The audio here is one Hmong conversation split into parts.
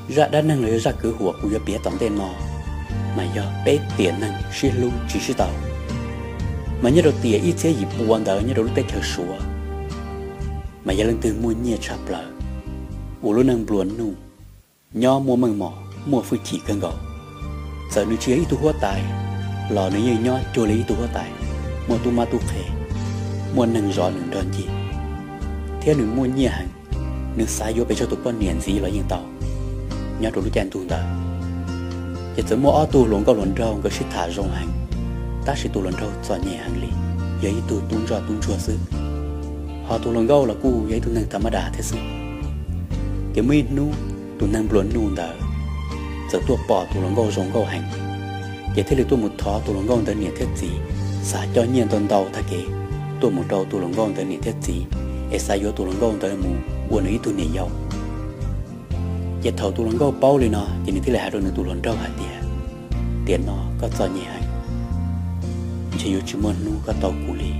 Zaj dab neeg los yog zaj kwv huam kuv yuav piav tom ntej no mas yog peb tiam neeg sib hlub tsis sib tau. Mas nyob rau tiam ib txhiab yim pua ntawd nyob rau lub teb chaws Suav, mas yog leej twg muaj nyiaj tshaj plaws, ua lub neej nplua nuj, nyob muaj meej mom muaj hwj chim kawg nkaus. Txawm nws tsis yog ib tug huab tais los nws yeej nyob cuag li ib tug huab tais, muaj tub mab tub qhe, muaj neeg zov nws nrog ncig, thiab nws muaj nyiaj heev, nws xav yuav pes tsawg tus poj niam ntxiv los yeej tau nyob rau lub caij ntuj ntawd. Ces txawm muaj ob tug hluas nkauj hluas nraug nkawd sib tham zoo heev, tab sis tus hluas nraug txom nyem heev li, yog ib tug tub ntsoj tub ntsuag xwb. Ho tus hluas nkauj los kuj yog ib tug neeg tham mab das thiab xwb. Ces muaj ib hnub tus neeg nplua nuj ntawd txawm tuaj pom tus hluas nkauj zoo nkauj heev, ces thiaj li tuaj mus thov tus hluas nkauj ntawd niam thiab txiv, xav coj nyiaj ntau ntau tag kev tuaj mus rau tus hluas nkauj ntawd niam thiab txiv, es xav yuav tus hluas nkauj ntawd mus ua nws ib tug niam yau. Ces thaum tus hluas nkauj paub li no ces nws thiaj li hais rau nws tus hluas nraug hais tias, tiam no koj txom nyem heev, ntshe yuav tsis muaj hnub koj tau kuv li.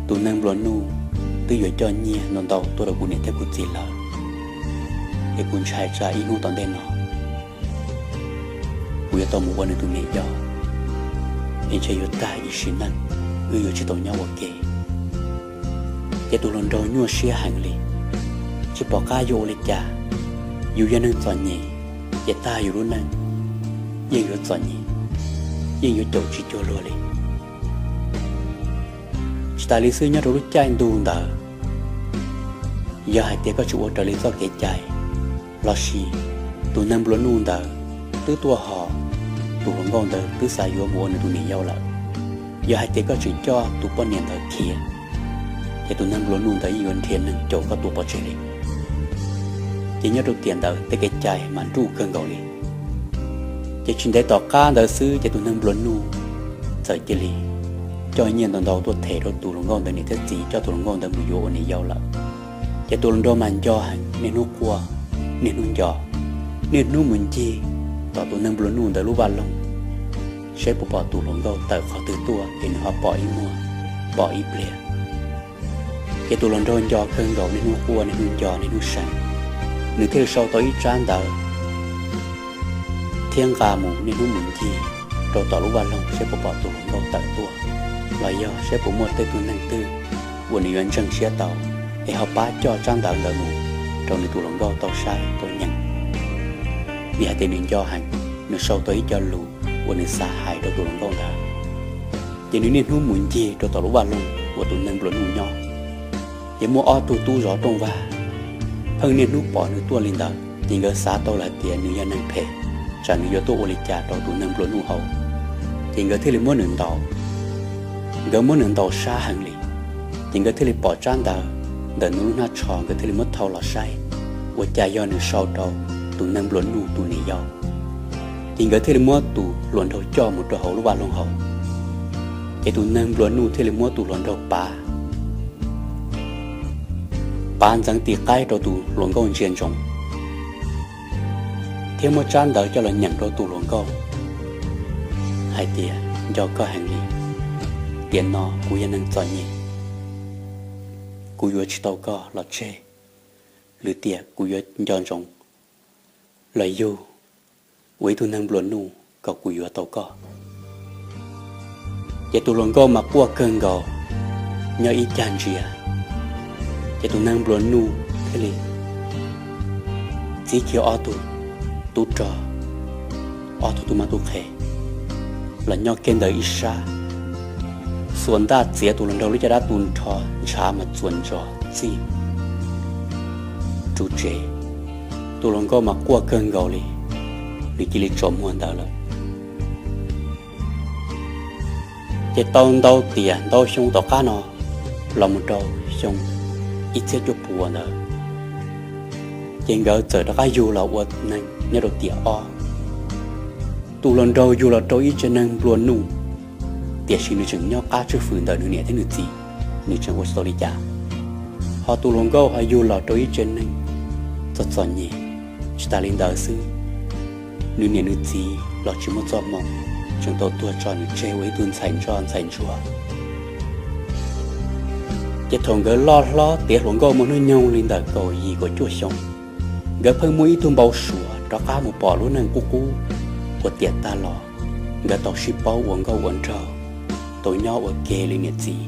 Tus neeg nplua nuj twb yuav coj nyiaj ntau ntau tuaj rau kuv niam thiab kuv txiv lawm, es kuv ntshai tsam ib hnub tom ntej no kuv yuav tau mus ua nws tus niam yau, es ntshe yuav tag ib sim neej, wb yuav tsis tau nyob ua ke. Ces tus hluas nraug nyuaj siab heev li, tsis pom qab yuav ua li cas. Yus yog neeg txom nyem, ces tag yus lub neej yeej yuav txom nyem, yeej yuav caum tsis cuag luag li. Tsis tas li xwb, nyob rau lub caij ntuj ntawd, yog hais tias koj tsis ua raws li txoj kev cai, lossis tus neeg nplua nuj ntawd twb tuaj hom tus hluas nkauj ntawd twb xav yuav mus ua nws tus niam yau lawm, yog hais tias koj tseem coj tus poj niam ntawd khiav, ces tus neeg nplua nuj ntawd yeej yuav nrhiav neeg caum koj tua pov tseg li. Ces nyob rau tiam ntawd tej kev cai mas nruj kawg nkaus li. Ces tsis ntev tom qab ntawd xwb ces tus neeg nplua nuj txawm cia li coj nyiaj ntau ntau tuaj them rau tus hluas nkauj ntawd niam thiab txiv, coj tus hluas nkauj ntawd mus yuav ua niam yau lawm. Ces tus hluas nraug mas nco heev, niaj hnub quaj, niaj hnub nco, niaj hnub mus ncig tom tus neeg nplua nuj ntawd lub vaj loog, saib puas pom tus hluas nkauj tawm qhov twg tuaj es nws ho pom ib muag, pom ib pliag. Ces tus hluas nraug nco kawg nkaus, niaj hnub quaj niaj hnub nco niaj hnub seev, nws thiaj li sau tau ib tsab ntawv thiab nqa mus niaj hnub mus ncig rau tom lub vaj loog saib puas pom tus hluas nkauj tawm tuaj, los yog saib puas muaj tej tug neeg twg uas nws yuav ntseeg siab tau, es ho pab coj tsab ntawv ntawd mus rau nws tus hluas nkauj tau saib tau nyeem. Vim hais tias nws nco heev, nws sau tau ib co lus uas nws xav hais rau tus hluas nkauj ntawd. Ces nws niaj hnub mus ncig rau tom lub vaj loog uas tus neeg nplua nuj nyob. Ces muaj ob tug tub zov rooj vag pheej niaj hnub pom nws tuaj li ntawd, ces nkawd xav tau lawm hais tias nws yog neeg phem, tsam nws yuav tuaj ua li cas rau tus neeg nplua nuj hauv. Ces nkawd thiaj li muab nws ntaus. Nkawd muab nws ntaus sab heev li, ces nkawd thiaj li pom tsab ntawv ntawm nws lub hnab tsho, nkawd thiaj li muab thau los saib, ua cas yog nws sau rau tus neeg nplua nuj tus niam yau. Ces nkawd thiaj li muab tus hluas nraug coj mus rau hauv lub vaj loog hauv. Ces tus neeg nplua nuj thiaj li muab tus hluas nraug pav, pav ntxeev tis qaib rau tus hluas nkauj ntsia ntsoov, thiab muab tsab ntawv coj los nyeem rau tus hluas nkauj hais tias, nco koj heev li, tiam no kuv yog neeg txom nyem, kuv yuav tsis tau koj los tseg, lwm tiam kuv yuav nco ntsoov los yug ua ib tug neeg nplua nuj kom kuv yuav tau koj. Ces tus hluas nkauj mas quaj kawg nkaus, nyob ib cag ntsia, ces tus neeg nplua nuj thiaj li txib kiag ob tug tub rog, ob tug tub mab tub qhe los nyob kiag ntawm ib sab, xuas ntaj txiav tus hluas nraug lub caj dab tu nrho, ntshav mas txuas ntsos txij ru tsev. Tus hluas nkauj mas quaj kawg nkaus li, nws cia li tsaus muag ntawd lawm. Ces tau ntau tiam ntau xyoo tom qab no, los mus rau xyoo ib txhiab cuaj puas ntawd, ces nkawd txawm rov qab yug los ua neeg nyob rau tiam ob. Tus hluas nraug yug los rau ib tsev neeg nplua nuj, tiam sis nws tseem nyob qab tswj fwm ntawm nws niam thiab nws txiv, nws tseem ua tsis tau li cas. Ho tus hluas nkauj ho yug los rau ib tsev neeg txom txom nyem, tsis tas li ntawd xwb, nws niam nws txiv los tsis muaj txoj hmoo, tseem tau tuag tso nws tseg ua ib tug ntxhais ntsoj ntxhais ntsuag. Ces thaum nkawd loj hlob tiav hluas nkauj muaj hnub nyoog li ntawm kaum yim kaum cuaj xyoo, Nkawd pheej muaj ib tug npau suav rov qab mus pom lub neej qub qub uas tiam tag los. Nkawd tau sib paub ua nkauj ua nraug, tau nyob ua ke li niam txiv,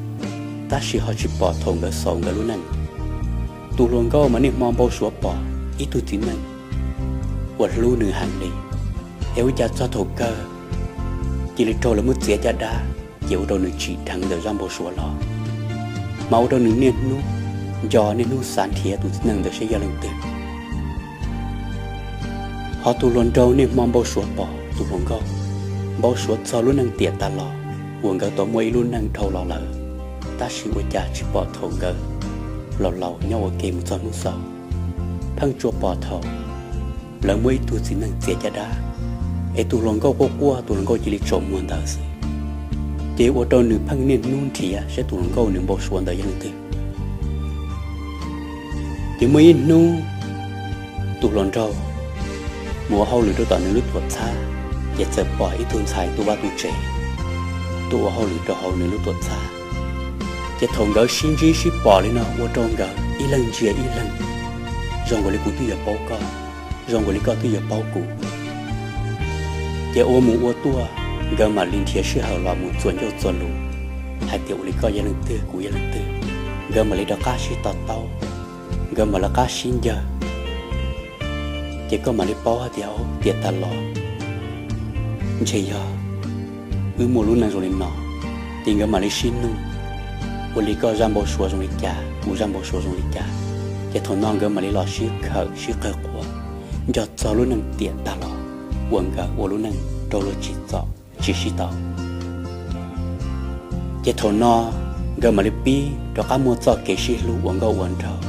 tab sis ho tsis pom thaum nkawd xaus nkawd lub neej. Tus hluas nkauj mas niaj hmo npau suav pom ib tug txiv neej uas hlub nws heev li, es ua cas txog thaum kawg cia li raug lawv muab txiav caj dab, ces ua rau nws tsim dheev ntawm zaj npau suav los, mas ua rau nws niaj hnub nco niaj hnub xav nrhiav tus txiv neej ntawd seb yog leej twg. Ho tus hluas nraug niaj hmo npau suav pom tus hluas nkauj, npau suav txog lub neej tiam tag los uas nkawd tau muaj ib lub neej dhau los lawm, tab sis ua cas tsis pom thaum nkawd laus laus nyob ua ke mus txog hnub xaus, pheej tsuas pom thaum lawv muab ib tug txiv neej txiav caj dab, es tus hluas nkauj quaj quaj, tus hluas nkauj cia li tsaus muag ntawd xwb. Ces ua rau nws pheej niaj hnub nrhiav saib tus hluas nkauj nws npau suav ntawd yog leej twg. Ces muaj ib hnub tus hluas nraug mus ua hauj lwm rau tom nws lub tuam txhab, ces txawm pom ib tug ntxhais tu vaj tu tsev tuaj ua hauj lwm rau hauv nws lub tuam txhab. Ces thaum nkawd sib ntsib sib pom li no ua rau nkawd ib leeg ntsia ib leeg, zoo nkaus li kuv twb yuav paub koj, zoo nkaus li koj twb yuav paub kuv. Ces ua mus ua tuaj, nkawd mam li nrhiav sij hawm los mus txuas ncauj txuas lus hais tias ua li koj yog leej twg kuv yog leej twg, nkawd mam li rov qab sib to taub, nkawd mam li rov qab sib ncawg. Ces koj mam li paub hais tias tiam tag los ntshe yog wb muaj lub neej zoo li no. Ces nkawd mam li sib nug, ua li koj zaj npau suav zoo li cas, kuv zaj npau suav zoo li cas. Ces thaum no nkawd mam li los sib khawm sib qawg quaj, nco txog lub neej tiam tag los uas nkawd ua lub neej raug luag tsim txom tsis sib tau. Ces thaum no nkawd mam li pib rov qab muaj txoj kev sib hlub ua nkauj ua nraug.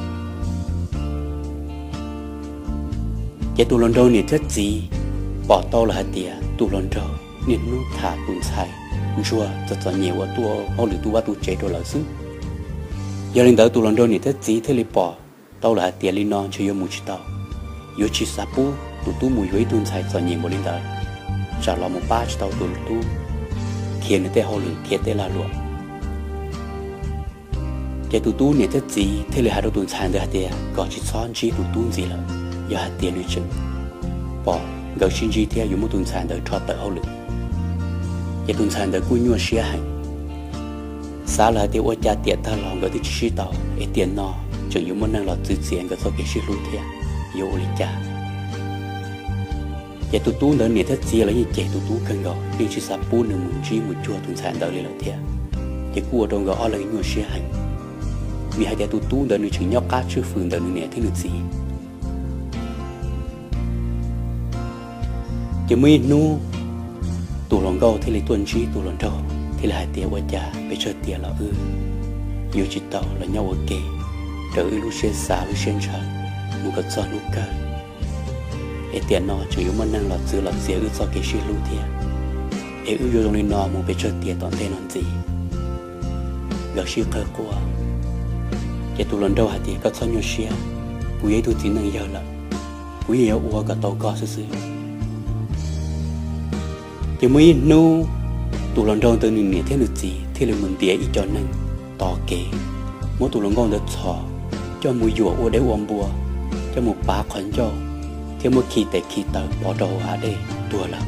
Ces tus hluas nraug niam thiab txiv pom tau lawm hais tias tus hluas nraug niaj hnub tham tus ntxhais ntsuag txom txom nyem uas tuaj hauj lwm tu vaj tu tsev rau lawv xwb. Yog li ntawd tus hluas nraug niam thiab txiv thiaj li pom tau lawm hais tias li no ntshe yuav mus tsis tau, yuav tsis xav pub tus tub mus yuav ib tug ntxhais txom nyem npaum li ntawd, tsam los mus pab tsis tau tus tub khiav nws tej hauj lwm khiav tej lag luam. Ces tus tub niam thiab txiv thiaj li hais rau tus ntxhais ntawd hais tias kom tsis txhob ntsib tus tub ntxiv lawm, yog hais tias nws tseem pom nkawd sib ntsib thiab yuav muab tus ntxhais ntawd rho tawm hauj lwm. Ces tus ntxhais ntawd kuj nyuaj siab heev, xav lawm hais tias ua cas tiam tag los nkawd twb tsis sib tau es tiam no tseem yuav muaj neeg los txwv txiav nkawd txoj kev sib hlub thiab, yuav ua li cas. Ces tus tub ntawd niam thiab txiv los yeej cem tus tub kawg nkaus, yeej tsis xav pub nws mus ntsib mus cuag tus ntxhais ntawd li lawm thiab. Ces kuj ua rau nkawd ob leeg nyuaj siab heev, vim hais tias tus tub ntawd nws tseem nyob qab tswj fwm ntawm nws niam thiab nws txiv. Ces muaj ib hnub tus hluas nkauj thiaj li tuaj ntsib tus hluas nraug thiaj li hais tias ua cas pes tsawg tiam los wb yuav tsis tau los nyob ua ke raws wb lub siab xav lub siab ntshaw mus kom txog hnub kawg, es tiam no tseem yuav muaj neeg los txwv los txiav wb txoj kev sib hlub thiab, es wb yuav zoo li no mus pes tsawg tiam tom ntej no ntxiv. Nkawd sib qawg quaj, ces tus hluas nraug hais tias koj txhob nyuaj siab, kuv yog ib tug txiv neej yawg lawm, kuv yeej yuav ua kom tau koj xwb xwb. Ces muaj ib hnub tus hluas nraug ntawd nws niam thiab nws txiv thiaj li mus ntiav ib co neeg tos kev muab tus hluas nkauj ntawd txhom coj mus yuam ua dej ua npua, coj mus pav qhov ncauj thiab muab khi tes khi taw pov rau hauv hav dej tuag lawm.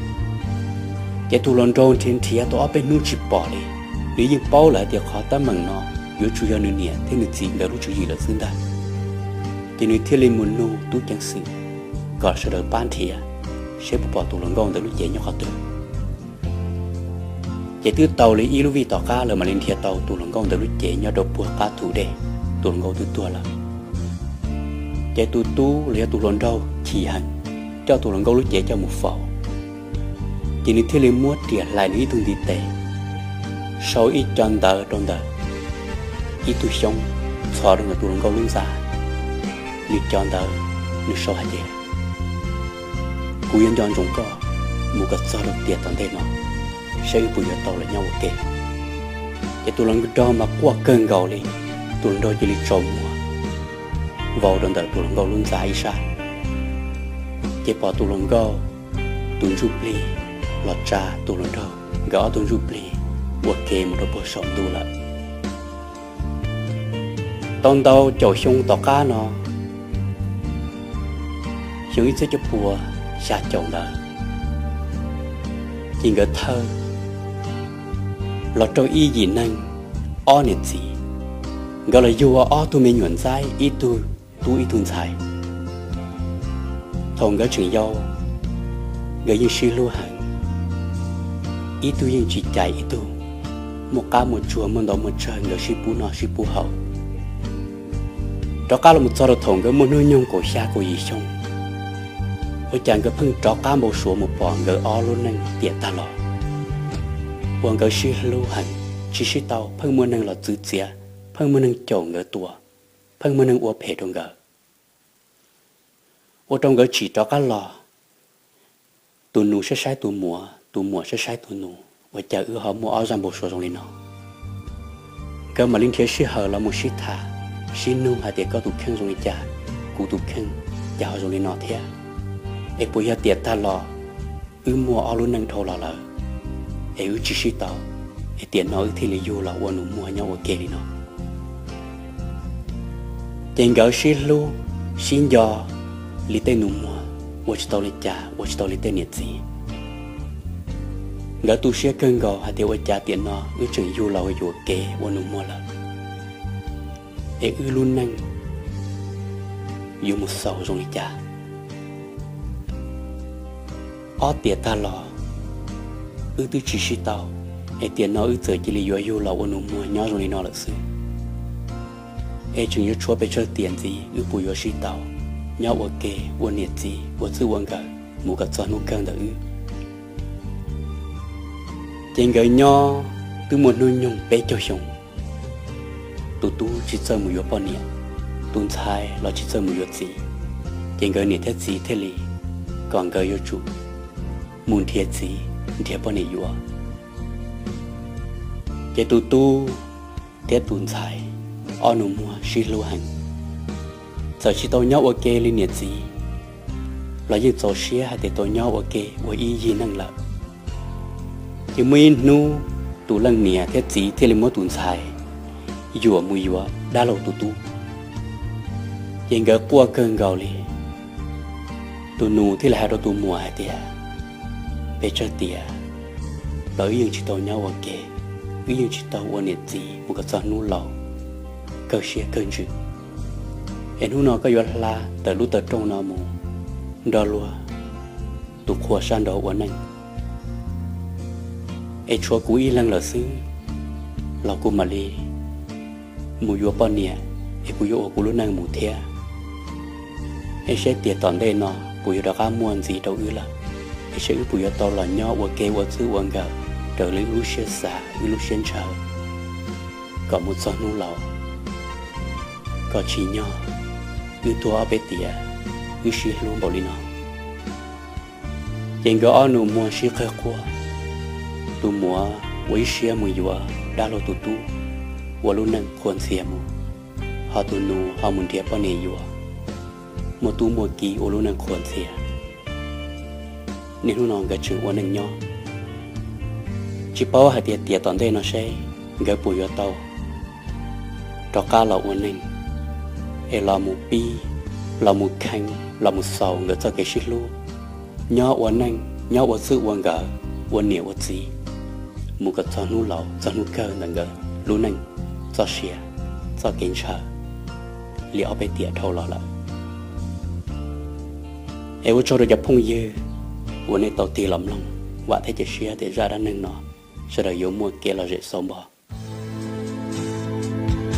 Ces tus hluas nraug nrhiav nrhiav tau ob peb hnub tsis pom li, nws yeej paub lawm hais tias qhov teeb meem no yuav tsum yog nws niam thiab nws txiv nkawd lub tswv yim lawm xwb ntag. Ces nws thiaj li mus nug tub ceev xwm kom sawv daws pab nrhiav seb puas pom tus hluas nkauj ntawd lub cev nyob qhov twg. Ces twb tau li ib lub vij tom qab lawv mam li nrhiav tau tus hluas nkauj ntawd lub cev nyob rau puag qab tus dej, tus hluas nkauj twb tuag lawm. Ces tus tub los yog tus hluas nraug chim heev, coj tus hluas nkauj lub cev coj mus faus. Ces nws thiaj li muab riam hlais nws ib tug ntiv tes, sau ib co ntawv rau ntawm ib tug xyoob txhos rau ntawm tus hluas nkauj lub ntxa. Nws cov ntawv, nws sau hais tias kuv yuav nco ntsoov koj mus kom txog rau tiam tom ntej no, saib wb puas yuav tau los nyob ua ke. Ces tus hluas nraug mas quaj kawg nkaus li, tus hluas nraug cia li tsaus muag vau rau ntawm tus hluas nkauj lub ntxa ib sab. Ces pom tus hluas nkauj tus ntsuj plig los tsa tus hluas nraug nkawd ob tug ntsuj plig ua ke mus rau puag saum ntuj lawm. Tau ntau caum xyoo tom qab no, xyoo ib txhiab cuaj puas xya caum ntawd, ces nkawd thawj los raug ib yim neeg ob niam txiv, nkawd los yug ua ob tug me nyuam ntxaib, ib tug tub ib tug ntxhais. Thaum nkawd tseem yau, nkawd yeej sib hlub heev, ib tug yeej tsis cais ib tug, muaj qab muaj tsuag muaj ntau muaj tsawg nkawd sib pub noj sib pub haus. Rov qab los mus txog rau thaum nkawd muaj hnub nyoog kaum xya kaum yim xyoo, ua cas nkawd pheej rov qab npau suav mus pom nkawd ob lub neej tiam tag los, uas nkawd sib hlub heev, tsis sib tau, pheej muaj neeg los txwv txiav, pheej muaj neeg caum nkawd tua, pheej muaj neeg ua phem rau nkawd. Ua rau nkawd tsim rov qab los, tus nus saib saib tus muam, tus muam saib saib tus nus, ua cas wb ho muaj ob zaj npau suav zoo li no. Nkawd mam li nrhiav sij hawm los mus sib tham, sib nug hais tias koj tus kheej zoo li cas, kuv tus kheej cas ho zoo li no thiab, es puas yog tiam tag los wb muaj ob lub neej dhau los lawm, es wb tsis sib tau, es tiam no wb thiaj li yug los ua nus muag nyob ua ke li no. Ces nkawd sib hlub, sib nco li tej nus muag, ua tsis tau li cas ua tsis tau li tej niam txiv. Nkawd tu siab kawg nkaus hais tias ua cas tiam no wb tseem yug los yuam kev ua nus muag lawm, es wb lub neej yuav mus xaus zoo li cas. Ob tiam tag los wb twb tsis sib tau, es tiam no wb txawm cia li yuav yug los ua nus muag nyob zoo li no lawm xwb, es tseem yuav tshuav pes tsawg tiam ntxiv wb puas yuav sib tau nyob ua ke ua niam txiv ua txij ua nkawm mus kom txog hnub kawg ntawm wb. Ces nkawd nyob twb muaj hnub nyoog peb caug xyoo, tus tub tsis txawj mus yuav poj niam, tus ntxhais los tsis txawj mus yuav txiv, ces nkawd niam thiab txiv thiaj li kom nkawd yuav tsum mus nrhiav txiv nrhiav poj niam yuav. Ces tus tub thiab tus ntxhais ob nus muag sib hlub heev, txawm tsis tau nyob ua ke li niam txiv los yeej txaus siab hais tias tau nyob ua ke ua ib yig neej lawm. Ces muaj ib hnub tus leej niam thiab txiv thiaj li muab tus ntxhais yuam mus yuav dab laug tus tub. Ces nkawd quaj kawg nkaus li, tus nus thiaj li hais rau tus muam hais tias, pes tsawg tiam los wb yeej tsis tau nyob ua ke, wb yeej tsis tau ua niam txiv mus kom txog hnub laus kawg siab kawg ntsws, es hnub no koj yuav hla tawm lub taw rooj no mus nrog luag tus qhua sab nraud ua neej, es tshuav kuv ib leeg lawm xwb, los kuv mam li mus yuav poj niam, es kuv yuav ua kuv lub neej mus thiab. Es saib tias tom ntej no puas yuav rov qab muaj ntxiv rau wb lawm, es saib wb puas yuav tau los nyob ua ke ua txij ua nkawm raws li wb lub siab xav wb lub siab ntshaw kom mus txog hnub laus, kom tsim nyog wb tuag ob peb tiam wb sib hlub npaum li no. Ces nkawd ob nus muag sib qawg quaj, tus muam ua ib siab mus yuav dab laug tus tub ua lub neej qhuas ntxhias mus, ho tus nus ho mus nrhiav poj niam yuav, muaj tub muaj ki ua lub neej qhuas ntxhias. Niaj hnub no nkawd tseem ua neej nyob, tsis paub hais tias tiam tom ntej no seb nkawd puas yuav tau rov qab los ua neej, es los mus pib, los mus kheev, los mus xaus nkawd txoj kev sib hlub, nyob ua neej nyob ua txij ua nkawm, ua niam ua txiv, mus kom txog hnub laus txog hnub kawg ntawm nkawd lub neej, txoj sia, txoj kev ntshaw li ob peb tiam dhau los lawm. Es ua tsaug rau cov phooj ywg uas nej tau tig los mloog, vam thiab cia siab tias zaj dab neeg no sawv daws yuav muaj kev lom zem xau npo.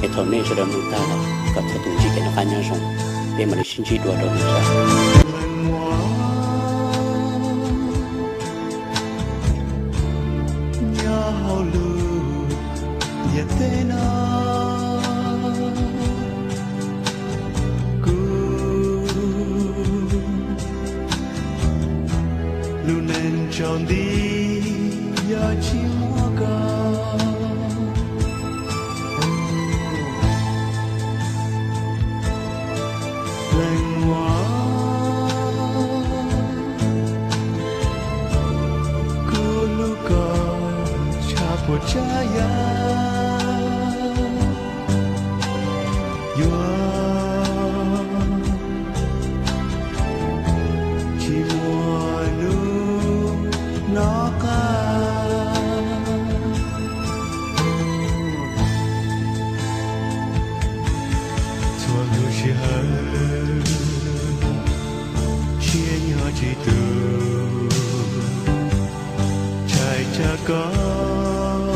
Es thaum nej sawv daws mloog tag los kom txhua tus ntsib kev noj qab nyob zoo, peb mam li sib ntsib dua rau lwm zaj. Nyob hauv lub ntiaj teb no, kuv lub neej tsaus nti yog tsis muaj koj. Leej muam, kuv hlub koj tshaj puas tsav yam, yuav Tsis muaj hnub noj qab, txhua lub sij hawm siab nyob tsis tus, ntshai tsam koj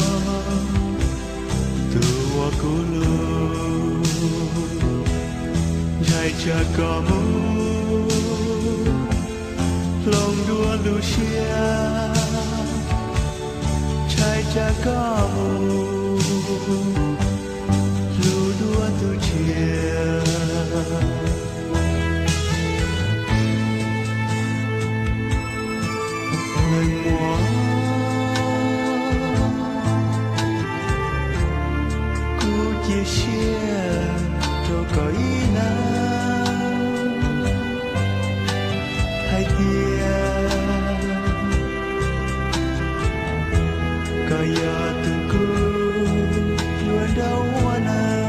tus uas kuv hlub, ntshai tsam koj mus hloov dua lub siab, ntshai tsam koj mus hlub dua tus tshiab. Leej muam, kuv cia siab rau koj ib leeg hais tias koj yog tus kuv yuav nrog ua neej.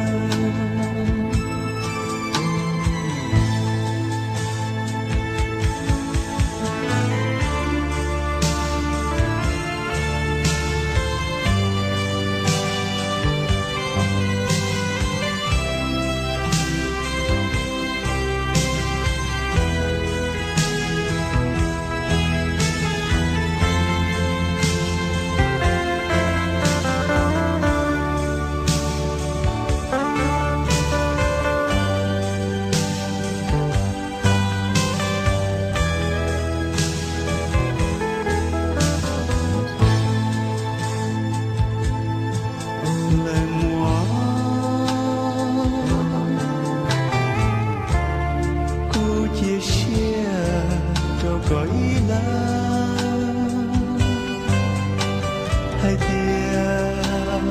Leej muam, kuv cia siab rau koj ib leeg hais tias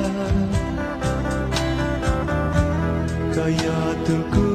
koj yog tus kuv